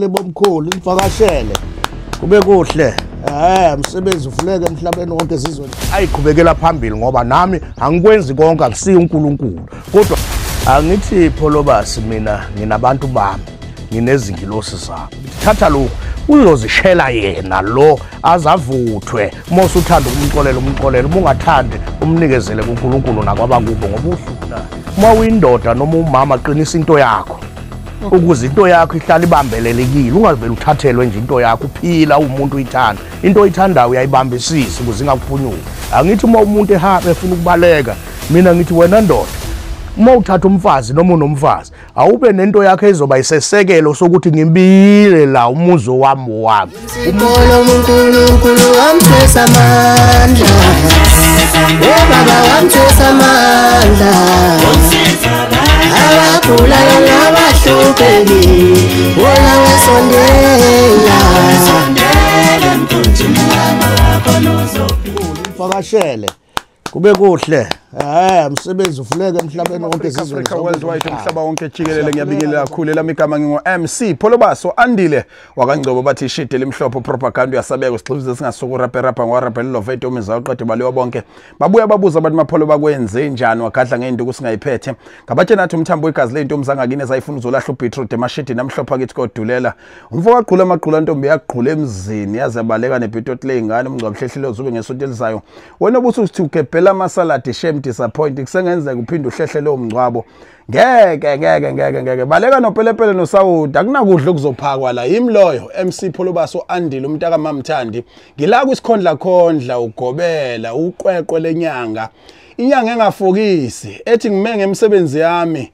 Bomkhulu nivakashele kube kuhle. Umsebenzi uvuleke emhlabeni wonke ezizweni. Ayiqhubekela phambili ngoba nami angikwenzi konke, akusiyo uNkulunkulu. Kodwa angithi Pholobasi, mina nginabantu bami, nginezingilosi zami. Thatha lokhu uzozishela yena lo azavuthwe. Uma usuthanda ukumxolela umxolele, uma ungathandi umnikezele kuNkulunkulu nakwabakubo ngoba uhlukana. Uma uyindoda noma umama, qinisa into yakho ukuze into yakho ihlale ibambelelekile, ungavele uthathelwe nje into yakho. Uphila umuntu uyithanda into oyithandayo, uyayibambisisa ukuze ingakuphunyuki. Angithi uma umuntu ehamba efuna ukubaleka, mina ngithi wena ndoda, uma uthatha umfazi noma unomfazi, awube nento yakho ezoba isesekelo sokuthi ngibile la umuzi wami wami. Sibolo uNkulunkulu wamthwesa amandla, baba wamthwesa amandla, abagulayo nabahluphekile wona wesondela. Mvakashele kube kuhle. Umsebenzi uvuleke emhlabeni wonke ezizweni. Africa worldwide, umhlaba wonke jikelele. Ngiyabingelela kakhulu, elami igama ngingo MC Pholobaso Andile wakaNgcobo, bathi ishide limhlophe, propaganda uyasabeka, usigxivize singasuku rapper rapper ngwarapper loveto umizwa uqede baliwa bonke. Babuya babuza abantu mapholo bakwenze njani, wagadla ngeinduku singayiphethe. Ngabatshena athi umthambo wegazi leintombi zangakini ezayifuna uzolahla ubeetroot emashidini amhlophe akithi kodulela. Umfo waqhula amaqhula, ntombi yaqhula emzini yaze baleka nebeetroot leyingane, umngcwabo hlehlile uzube ngesonto elizayo. Wena obuthi uthi ugebhela amasaladi, shame disappoint, kusengenzeka uphinde uhlehle lo mngcwabo. Ngeke ngeke ngeke ngeke, baleka nopelepele nosawuda, akunakudla okuzophakwa la. Yimi loyo MC Pholobaso Andile umntaka Mamthandi, ngila kwisikhondla khondla ugobela uqweqwe lenyanga, inyanga engafokisi ethi ngime ngemsebenzi yami.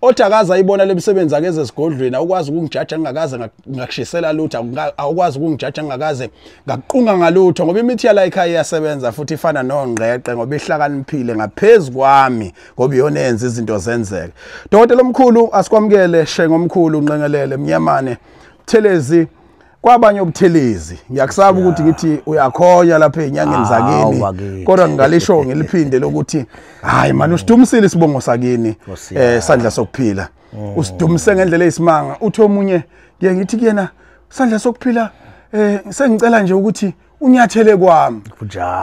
Othi akaze ayibona lemisebenzi akeze esigodlweni, awukwazi ukungijaja ngingakaze ngakushisela lutho, awukwazi ukungijaja ngingakaze ngakuqunga ngalutho, ngoba imithi yala ekhaya iyasebenza futhi ifana nongqeqe, ngoba ihlakaniphile ngaphezulu kwami, ngoba iyona yenza izinto zenzeke. Dokotela omkhulu asikwamukele, Shengo omkhulu, Nqengelele, Mnyamane, Buthelezi, kwabanye obuthelezi. Ngiyakusaba ukuthi ngithi uyakhonya lapha ezinyangeni zakini, kodwa ngingalisho ngiliphinde lokuthi hayi man, usidumisile isibongo sakini, sandla sokuphila. Usidumise ngendlela eyisimanga. Uthi omunye ngiye ngithi kuyena, sandla sokuphila, sengicela nje ukuthi unyathele kwami.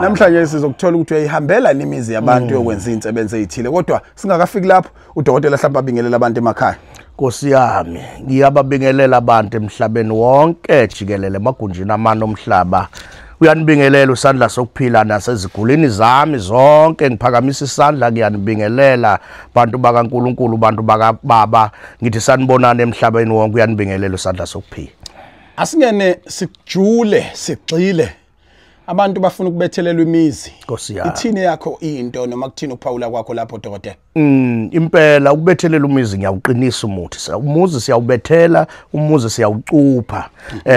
Namhlanje sizokuthola ukuthi uyayihambela nemizi yabantu yokwenza insebenzo ezithile, kodwa singakafiki lapho udokotela mhlawumbe abingelela abantu emakhaya. Nkosi yami, ngiyababingelela abantu emhlabeni wonke jikelele, emagunjini amane omhlaba. Uyanibingelela usandla sokuphila nasezigulini zami zonke, ngiphakamisa isandla ngiyanibingelela bantu bakaNkuluNkulu, bantu bakaBaba, ngithi sanibonana emhlabeni wonke. Uyanibingelela usandla sokuphila. Asingene sijule sigxile, abantu bafuna ukubethelelwa imizi. Nkosi yami, ithini yakho into noma kuthini ukuphawula kwakho lapho dokotela? Impela ukubethelela umuzi ngiyawuqinisa umuthi. Umuzi siyawubethela, umuzi siyawucupha.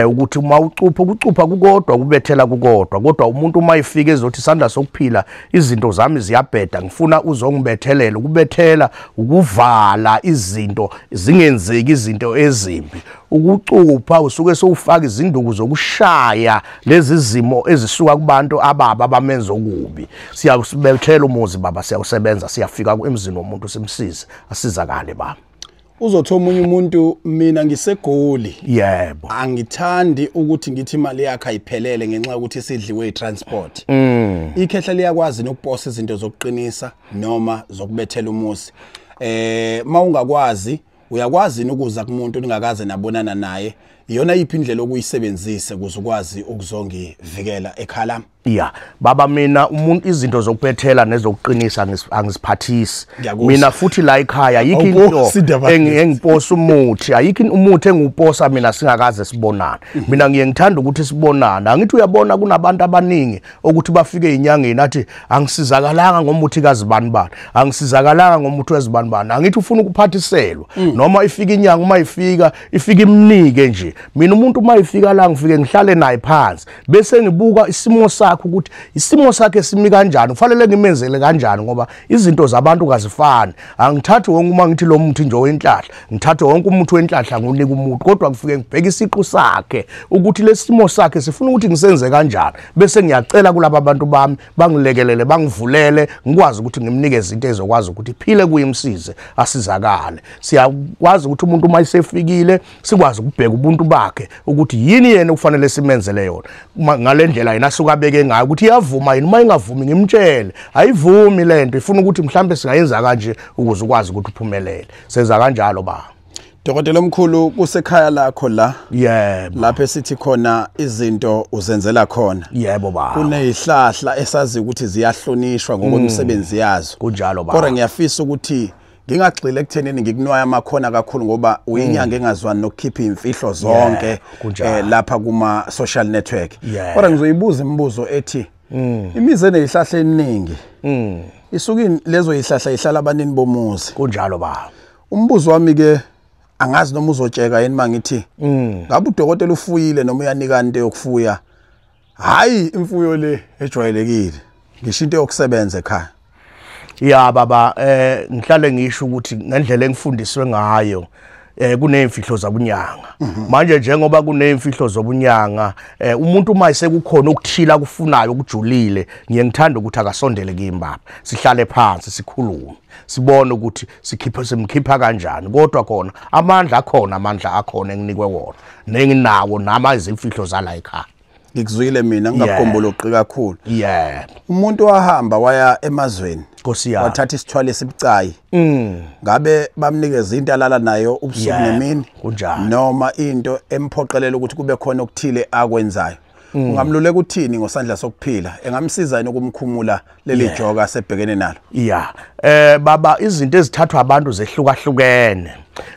Ukuthi uma ucupha, ukucupha kukodwa, ukubethela kukodwa. Kodwa umuntu uma efika ezothi sandla sokuphila izinto zami ziyabheda, ngifuna uzongibethelela. Ukubethela ukuvala izinto zingenzeki, izinto ezimbi. Ukucupha usuke sowufaka izinduku zokushaya lezi zimo ezisuka kubantu ababa abamenza okubi. Siyawubethela umuzi baba, siyawusebenza, siyafika emzini womuntu simsize asizakale baba. Uzothi omunye umuntu, mina ngisegoli, yebo, angithandi ukuthi ngithi imali yakhe ayiphelele ngenxa yokuthi isidliwe itransport. Ikhehla liyakwazi nokuposa izinto zokuqinisa noma zokubethela umuzi. Mawungakwazi, uyakwazi ukuza kumuntu ningakaze nabonana naye, iyona yiphi indlela okuyisebenzise ukuze ukwazi ukuzongivikela ekhala? Ya baba, mina umuntu izinto zokubethela nezokuqinisa angiziphathisi mina. Futhi la ekhaya ayikho into engiposa umuthi, ayikho umuthi engiwuposa mina singakaze sibonane. Mina ngiye ngithanda ukuthi sibonane. Angithi uyabona kunabantu abaningi ukuthi bafike ezinyangeni athi angisizakalanga ngomuthi kazibani bani, angisizakalanga ngomuthi wezibani bani. Angithi ufuna ukuphathiselwa, noma ifika inyanga, uma ifika ifika imnike nje. Mina umuntu uma ifika la ngifike ngihlale naye phansi, bese ngibuka isimo sakhe ukuthi isimo sakhe simi kanjani, kufanele ngimenzele kanjani, ngoba izinto zabantu kazifani. Angithathi wonke uma ngithi lo muthi nje wenhlahla, ngithathe wonke umuthi wenhlahla ngiwunike umuntu, kodwa ngifike ngibheke isiqu sakhe ukuthi lesimo sakhe sifuna ukuthi ngisenze kanjani, bese ngiyacela kulaba bantu bami bangilekelele, bangivulele, ngikwazi ukuthi ngimnikeze into ezokwazi ukuthi iphile kuyimsize asizakale. Siyakwazi ukuthi umuntu uma esefikile sikwazi ukubheka ubuntu bakhe ukuthi yini yena okufanele simenzele yona ngalendlela yena asuka abeke ngayo ukuthi iyavuma yini. Uma ingavumi ngimtshele ayivumi lento, ifuna ukuthi mhlambe singayenza kanje ukuze ukwazi ukuthi uphumelele. Senza kanjalo ba. Dokotela omkhulu, kusekhaya lakho la. Yebo. Lapho esithi khona izinto uzenzela khona. Yebo ba. Kunezihlahla esazi ukuthi ziyahlonishwa ngokwemisebenzi yazo. Kunjalo ba. Kodwa ngiyafisa ukuthi ngingagxile ekuthenini ngikunwaya amakhona kakhulu ngoba uyinyanga engazwani nokukhipha imfihlo zonke lapha kuma social network. Kodwa ngizoyibuza imibuzo ethi imizi enezihlahla eningi isuke lezo zihlahla ihlala abanini bomuzi. Kunjalo ba. Umbuzo wami ke angazi noma uzotsheka yini mangithi ngabe udokotela ufuyile noma uyanika into yokufuya. Hayi imfuyo le ejwayelekile, ngisho into yokusebenza ekhaya. Ya baba, ngihlale ngisho ukuthi ngendlela engifundiswe ngayo kunemfihlo zabunyanga. Manje njengoba kunemfihlo zobunyanga, umuntu uma sekukhona ukuthila kufunayo okujulile, ngiye ngithanda ukuthi akasondele kimi baba, sihlale phansi sikhulume, sibone ukuthi sikhipha simkhipha kanjani. Kodwa khona amandla akhona, amandla akhona enginikwe wona nenginawo nama izimfihlo zala ekhaya. Ngikuzwile mina, ngingakugomboloqi kakhulu. Yebo. Umuntu wahamba waya emazweni, wathatha isithwalo esibucayi. Ngabe bamnikeza into alala nayo ubusuku nemini, noma into emphoqelela ukuthi kube khona okuthile akwenzayo. Ungamluleka uthini ngosandla sokuphila? Engamsiza yini ukumkhumula leli joka asebhekene nalo? Yeah. Baba, izinto ezithathwa abantu zehlukahlukene.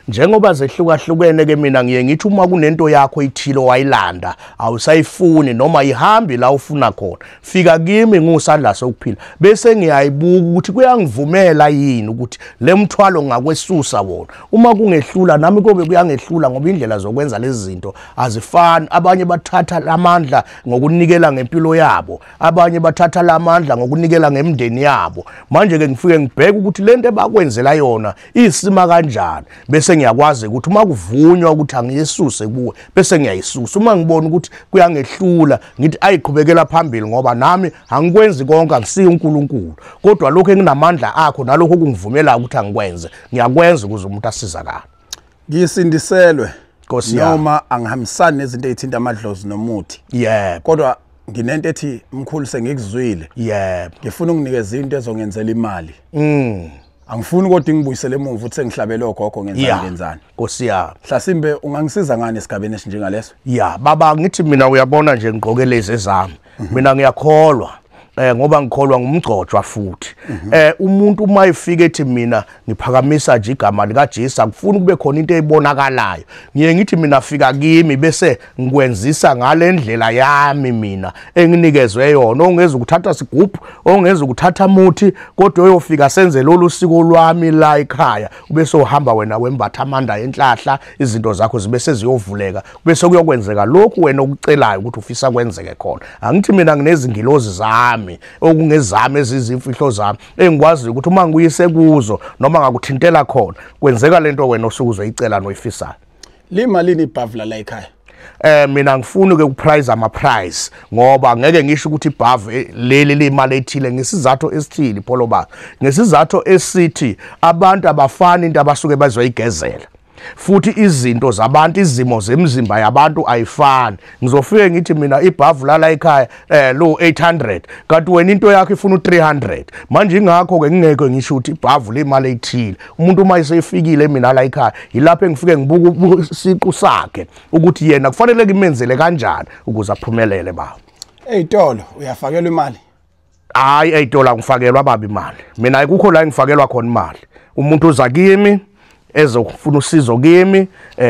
Njengoba zehlukahlukene ke mina ngiye ngithi uma kunento yakho ithile wayilanda awusayifuni noma ihambi la ufuna khona, fika kimi ngusandla sokuphila bese ngiyayibuka ukuthi kuyangivumela yini ukuthi le mthwalo ngakwesusa wona. Uma kungehlula nami kobe kuyangehlula, ngoba indlela zokwenza lezi zinto azifani. Abanye bathatha lamandla ngokunikela ngempilo yabo, abanye bathatha lamandla ngokunikela ngemndeni yabo. Manje ke ngifike ngibheke ukuthi lento ebakwenzela yona isima kanjani, bese ngiyakwazi ukuthi uma kuvunywa ukuthi angiyisuse kuwe bese ngiyayisusa. Uma ngibona ukuthi kuyangehlula ngithi ayiqhubekela phambili, ngoba nami angikwenzi konke, angisiyo uNkulunkulu, kodwa lokho enginamandla akho nalokho okungivumela ukuthi angikwenze ngiyakwenza ukuze umuntu asizakale. Ngisindiselwe noma angihambisani nezinto ezithinta amadlozi nomuthi. Yebo. Kodwa nginento ethi mkhulu sengikuzwile. Yebo. Ngifuna unginikeza into ezongenzela imali. Angifuni kodwa ngibuyisele emuva ukuthi sengihlabele ogogo ngenzani ngenzani. Nkosi yami. Hlasimbe ungangisiza ngani esigabeni esinjengaleso? Ya baba, ngithi mina uyabona nje ngigqoke lezi ezami. Mina ngiyakholwa ngoba ngikholwa ngumgcotshwa futhi. Umuntu uma efika ethi mina ngiphakamisa nje igama lika Jesu, akufuni kube khona into ebonakalayo. Ngiye ngithi mina fika kimi bese ngikwenzisa ngalendlela yami mina enginikezwe yona, ongeza ukuthatha sigubhu, ongeza ukuthatha muthi, kodwa uyofika senze lolu siko lwami la ekhaya, ubese uhamba wena wembatha amanda enhlahla, izinto zakho zibe seziyovuleka, bese kuyokwenzeka lokhu wena okucelayo ukuthi ufisa kwenzeke khona. Angithi mina nginezingilozi zami okungezami ezizimfihlo zami engikwazi ukuthi uma ngikuyise kuzo noma ngakuthintela khona kwenzeka lento wena osuke uzoyicela noyifisayo. Limalini ibhavula la ekhaya? Mina ngifuna ke ukuprice ama price, ngoba ngeke ngisho ukuthi ibhavu leli limali ethile ngesizathu esithile Pholoba, ngesizathu esithi abantu abafani into abasuke bazoyigezela. Futhi izinto zabantu, izimo zemizimba yabantu ayifani. Ngizofike ngithi mina ibhavu lala ekhaya lo 800, kanti wena into yakho ifuna u300. Manje ingakho ke ngingeke ngisho ukuthi ibhavu lemali ethile. Umuntu uma esefikile mina la ekhaya, yilapho engifike ngibuka isiqu sakhe ukuthi yena kufanele ngimenzele kanjani ukuze aphumelele baba. Eyitolo uyafakelwa imali? Hayi, eyitolo angifakelwa baba imali. Mina ayikho la engifakelwa khona imali. Umuntu uza kimi ezofuna usizo kimi,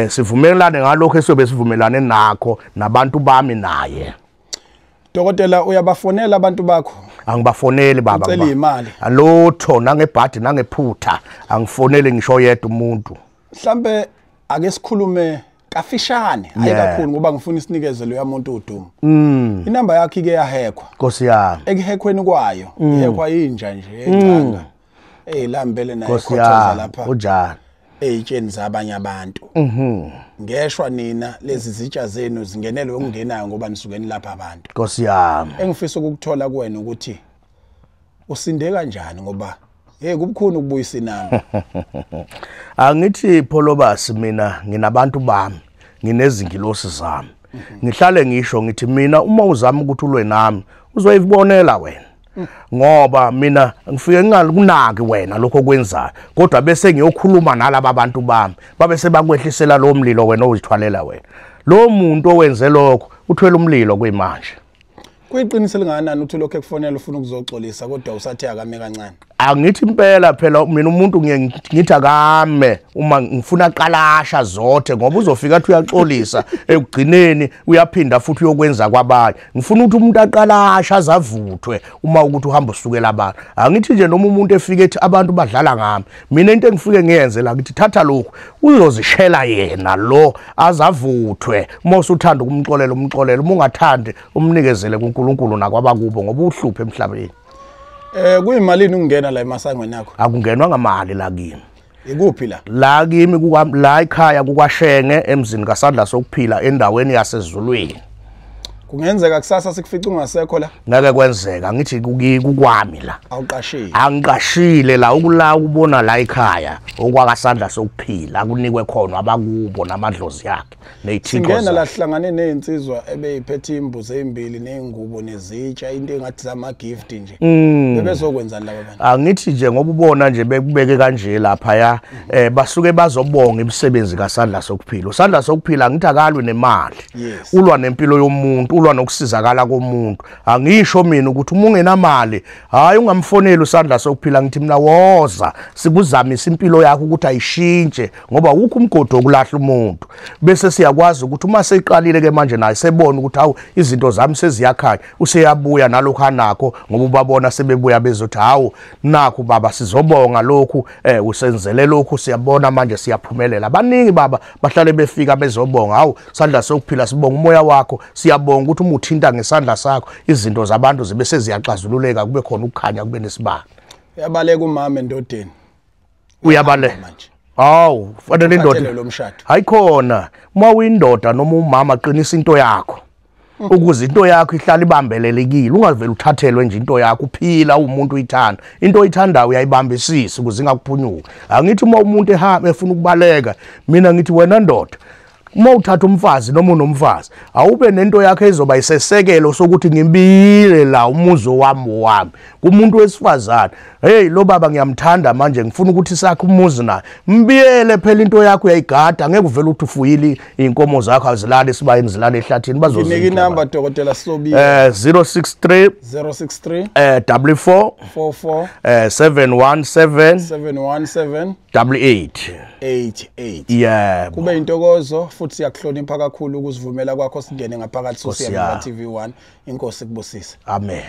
sivumelane ngalokho esiyobe sivumelane nakho nabantu bami naye. Dokotela, uyabafonela abantu bakho? Angibafoneli baba. Ucela imali? Alutho, nangebhadi nangephutha angifoneli ngisho yedwa umuntu. Mhlambe ake sikhulume kafishane, hayi kakhulu ngoba ngifuna isinikezelo yamuntu udumo. Inamba yakhe ike yahekwa. Nkosi yami. Ekuhekweni kwayo, ihekwa inja nje encanga. Eyilambele naye khothoza lapha. Kunjani? Eyitsheni zabanye abantu. Ngeshwa nina lezi zitsha zenu zingenelwe okungenayo ngoba nisukeni lapha abantu. Nkosi yami. Engifisa ukukuthola kuwena ukuthi usinde kanjani ngoba hey kubukhulu ukubuyisa inamba. Angithi Pholobasi, mina nginabantu bami Nginezingilosi zami. Ngihlale ngisho ngithi mina uma uzama ukuthi ulwe nami uzoyibonela wena. Ngoba mina ngifike ngingakunaki wena lokho okwenzayo, kodwa bese ngiyokhuluma nalaba bantu bami babe sebakwehlisela lo mlilo wena ozithwalela wena. Lo muntu owenze lokho uthwele umlilo kuyimanje. Kuyiqiniso elingakanani uthi lokho ekufonela ufuna ukuzoxolisa kodwa usathe akame kancane? Angithi impela phela mina umuntu ngithi akame uma ngifuna qalasha zothe, ngoba uzofika athi uyaxolisa ekugcineni uyaphinda futhi uyokwenza kwabanye. Ngifuna ukuthi umuntu aqalasha azavuthwe uma ukuthi uhamba usukela abantu. Angithi nje noma umuntu efike ethi abantu badlala ngami, mina into engifike ngiyenze la ngithi thatha lokhu uzozishela yena lo azavuthwe. Uma usuthanda ukumxolela umxolele, uma ungathandi umnikezele kuNkulunkulu nakwabakubo, ngoba uhluphe emhlabeni. Kuyimalini ukungena la emasangweni akho? Akungenwa ngamali la kimi. Ikuphi la? La kimi la ekhaya kuKwaShenge emzini kaSandla Sokuphila endaweni yaseZulwini. Kungenzeka kusasa sikufica ungasekho la? Ngeke kwenzeka, ngithi kukwami la. Awuqashile? Angiqashile la, ukula ubona la ekhaya okwakaSandla Sokuphila kunikwe khona abakubo namadlozi yakhe neyithixo. Singena la sihlangane nezinsizwa ebeyiphethe imbuzi ezimbili nezingubo nezitsha, into engathi zama gift nje. Bebezokwenzani laba bantu? Angithi nje ngoba ubona nje bekubeke kanje lapha ya basuke bazobonga imisebenzi kaSandla Sokuphila. USandla Sokuphila ngithi akalwi nemali. Ulwa nempilo yomuntu, ulwa nokusizakala komuntu. Angisho mina ukuthi uma ungenamali hayi ungamfoneli uSandla Sokuphila, ngithi mina woza sikuzamise impilo yakho ukuthi ayishintshe, ngoba ukho umgodi wokulahla umuntu. Bese siyakwazi ukuthi uma seyiqalile ke manje naye sebona ukuthi hawu izinto zami seziyakhanya, useyabuya nalokho anakho, ngoba ubabona sebebuya bezothi hawu nakho baba sizobonga lokhu, usenzele lokhu, siyabona manje siyaphumelela. Abaningi baba bahlale befika bezobonga, hawu Sandla Sokuphila sibonga umoya wakho, siyabonga ukuthi uma uthinta ngesandla sakho izinto zabantu zibe seziyaxazululeka, kube khona ukukhanya, kube nesibani. Uyabaleka umama endodeni. Uyabaleka manje. Hawu, fanele indoda lo mshado. Hayikhona, uma uyindoda noma umama qinisa into yakho. Ukuze into yakho ihlale ibambelelekile, ungaveli uthathelwe nje into yakho, uphila umuntu uyithanda. Into oyithandayo uyayibambisisa ukuze ingakuphunyuki. Angithi uma umuntu ehamba efuna ukubaleka, mina ngithi wena ndoda, uma uthatha umfazi noma unomfazi, awube nento yakho ezoba isesekelo sokuthi ngibile la umuzi wami. Kumuntu wesifazane, hey lo baba ngiyamthanda manje ngifuna ukuthi sakhe umuzi naye. Mbiyele phela into yakho uyayigada, ngeke uvele uthi ufuyile inkomo zakho azilale sibayeni zilale ehlathini bazozinka. Nginike inamba Dokotela Sobi. 063 063 44 44 717 717 88 88. Yebo. Kube intokozo futhi siyakuhlonipha kakhulu ukuzivumela kwakho singene ngaphakathi Nkosi Siyabonga yami. TV1. Inkosi ikubusise. Amen.